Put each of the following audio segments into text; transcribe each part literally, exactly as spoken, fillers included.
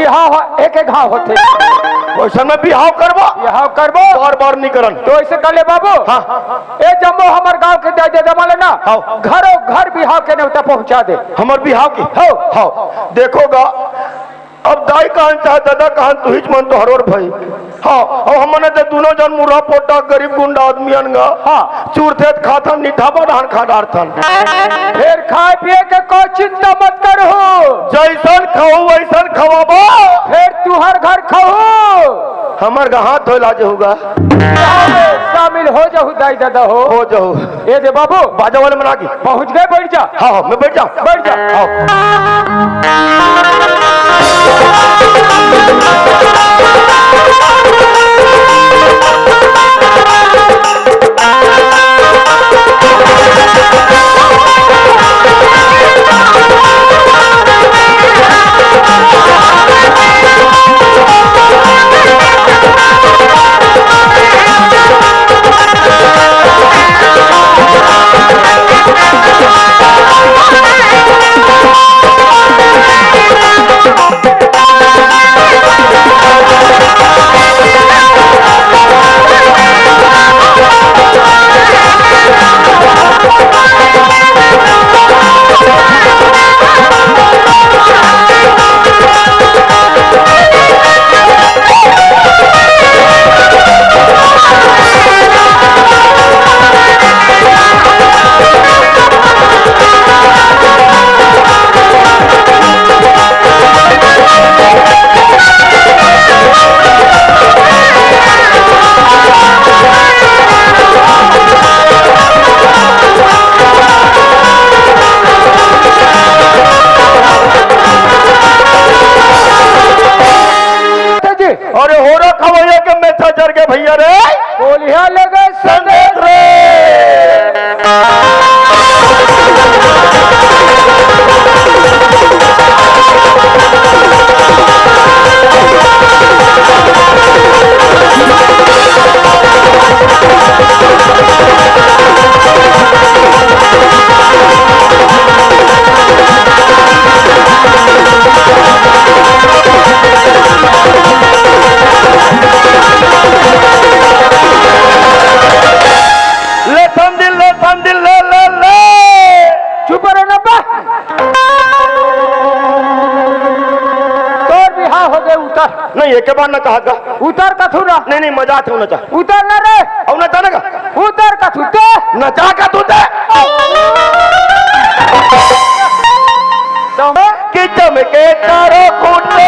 हाँ, हाँ, एक एक घाव होथे। वैसन में बिहाव करबो। बिहाव करबो। बार बार नहीं करन। तो ऐसे कर ले बाबू। हाँ। ए जम्मो हमर गांव के दाई ददा मन ल ना, हाँ। घरो घर बिहाव के नेवता पहुंचा दे। हमर बिहाव के? हाँ। हाँ। देखो गा, अब दाई कहन चाहे ददा कहन, तुहिच मन तो हरोर भाई। हाँ, अब हमन तो दोनों जन मुर्रा पोटा गरीब गुंडा आदमी अन गा। हाँ। चूरथे त खाथन, निठाबा धान खा डारथन। फेर खाए पिए के कोई चिंता मत करहू। जैसन खाऊ वैसन खवाबो। फेर तुहर घर खाऊ। हमर गा हाथ धोए लाजे होगा। शामिल हो जाहू दाई ददा हो। हो जाहू। ए दे बाबू। बाजा वाले मन आगे। पहुंच गए, बैठ जा। हाँ, हाँ, मैं बैठ जाऊँ। बैठ जा। हाँ। जी। अरे होरा खवैया के मेथा जर के भैया रे। बोलिया लगे संदेश रे। ले संदिल, ले संदिल, ले, ले, ले। चुप रहे ना बा। तोर बिहाव हो गए, उतर। नहीं, एके बार ना कहा था। उतर कथू ना। नहीं, नहीं, मजा आथे, नचा। उतर ना रे। अब नचा ना का? उतर कथू ते। नचा कथू ते। तो कि चमके चारों खूंटे।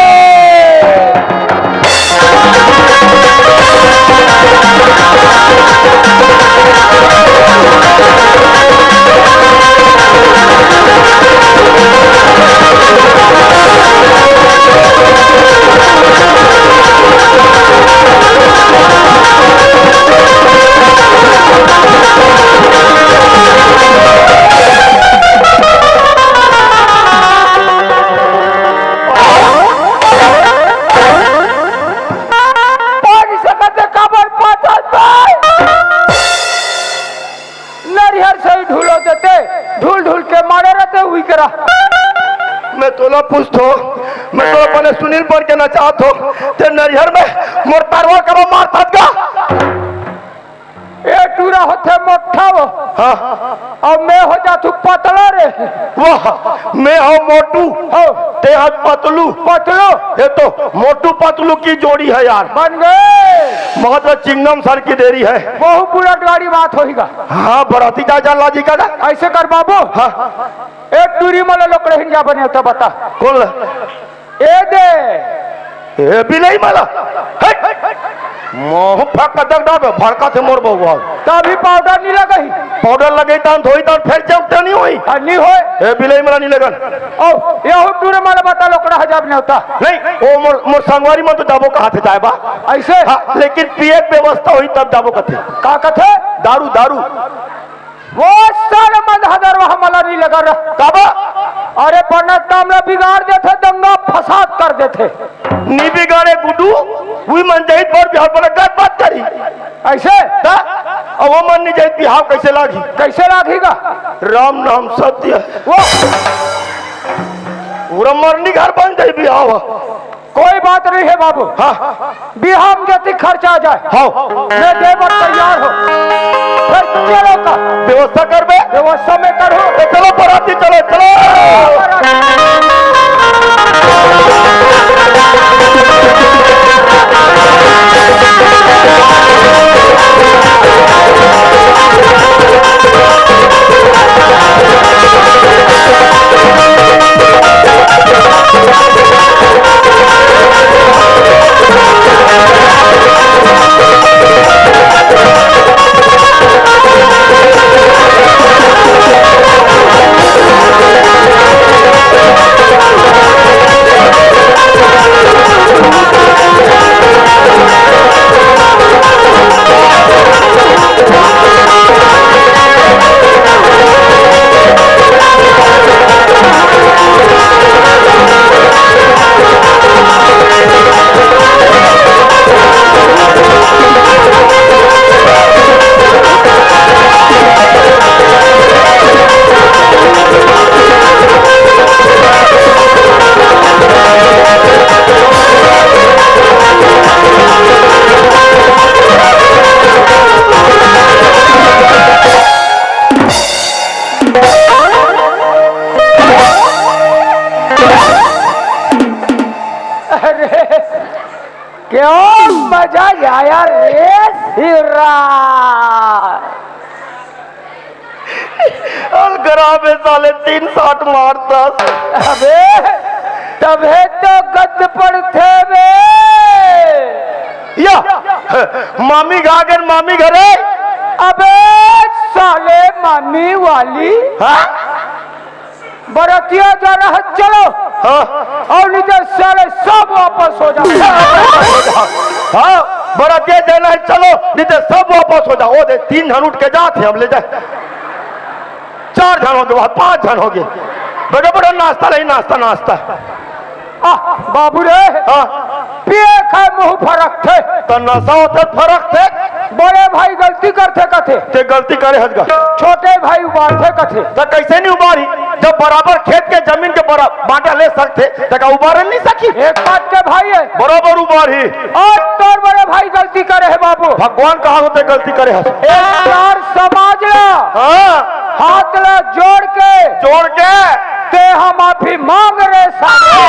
पानी सकत ले काबर पाथस भाई? नरिहर सही ढूलो देते, ढूल ढूल के मारे रहते हुई करा। मैं तोला पूछथो, मैं तोला पहले सुनील बन के नचात हो, ते नरिहर में मोर तरवा करो मारथस गा। ए टूरा होथे मोट्ठा वो। हाँ। अउ मैं हो जाथू पतला रे। वाह, मैं हो मोटू। हो। ते हस पतलू। पतलू। ये तो मोटू पतलू की जोड़ी है यार। बन गए। मतलब चिंगम सर की देरी है। बहु बुलेट गाड़ी बात होही गा। हाँ, बराती जा जान लाजी का ना। ऐसे कर बाबू। हाँ। ए टूरी मला लोकड़े हिन जा बने तो बता। कौन ला? ए दे। ए बिलई मला। हट। मोह फक कदक डाबे, भड़काथे मोर बउवा। तभी पाउडर नहीं लगही। पाउडर लगई तान, धोई तान, फेर चमकता नहीं होई। हाँ, नहीं होय। ए बिलई मला नहीं लगन। ओ, यहू टूरे मला बता लोकड़ा हजाब नहीं होता। नहीं, ओ मोर, मोर संगवारी मन तो जाबो कहाथे जाए बा। ऐसे? हाँ, लेकिन पिए के व्यवस्था होई तब जाबो कथे। का कथे? दारू, दारू। वो साल मन हदर वह मला नहीं लगा रहा। काबर? अरे बना तामला बिगाड़ देथे, दंगा फसाद कर देथे। नी बिगाड़े गुड्डू, उही मन जहित बर बिहार पर गलत बात करी। ऐसे? ता? अब वो मन नहीं जहित बिहाव कैसे लागी? कैसे लागी गा? राम नाम सत्य है। वो पूरा मरनी घर बन जाई बिहाव। कोई बात नहीं है बाबू। हाँ। बिहाव में जतिक खर्चा आ जाए, हाँ। मैं दे बर तैयार हों। फेर चलो का? व्यवस्था करबे? व्यवस्था मैं करूँ। ए, चलो बराती, चलो, चलो। अरे, क्या मजा आया रे शिवराज। अलगरा में साले तीन साट मारता। अबे, तभे तो गद्द पड़थे बे। या, मामी गा गन मामी घरे। अबे, साले मामी वाली। हाँ? बरतिया जाना है, चलो। हाँ। अउ नहीं तो साले सब वापस हो जाओ। हाँ, बरतिया जाना है, चलो, नहीं तो सब वापस हो जाओ। ओ दे, तीन झन उठ के जात हे, हम ले जाए। चार झन हो गे, पाँच झन हो गे। बेटा, बेटा, नाश्ता नहीं, नाश्ता, नाश्ता। आ, बाबू रे, हाँ। पिए खाए मुँह फरक थे। त नशा होथे फरक थे। बड़े भाई गलती करथे कथे। ते गलती करे हस गा। छोटे भाई उबारथे कथे। त कैसे नहीं उबारी? जब बराबर खेत के जमीन के बरा-, बांटा ले सकथे, त का उबारे नहीं सकी? एक बात के भाई है। बराबर उबारी। अउ तोर बड़े भाई गलती करे हे बाबू। भगवान कहाँ होथे गलती करे हस? एक बार समाज ला। हाँ। हाथ ला जोड़ के। जोड़ के। ते हम माफी मांग रे साले।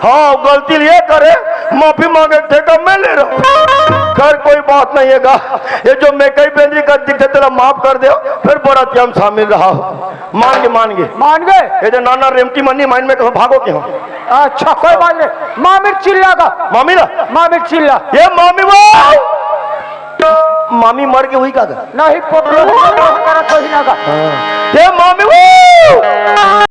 हाँ, गलती लिए करे, माफी मांगे ठेका मैं ले रहा हूँ। खैर, कोई बात नहीं है गा। ये जो मैं कई बेंदरी कर दिखथे, तेला माफ कर दे, फेर बरतिया में शामिल रहा हो। मान गे, मान गे। मान गे? ये जो नाना रेमटी मन्नी माइन में कहो भागो के हो। अच्छा, कोई बात नहीं। मामिर चिल्ला गा। मामी ला? मामिर चिल्ला। ये मामी वो। मामी मर गे होही का गा? नहीं, पोटलो करत होही ना गा। हाँ। ये मामी वो।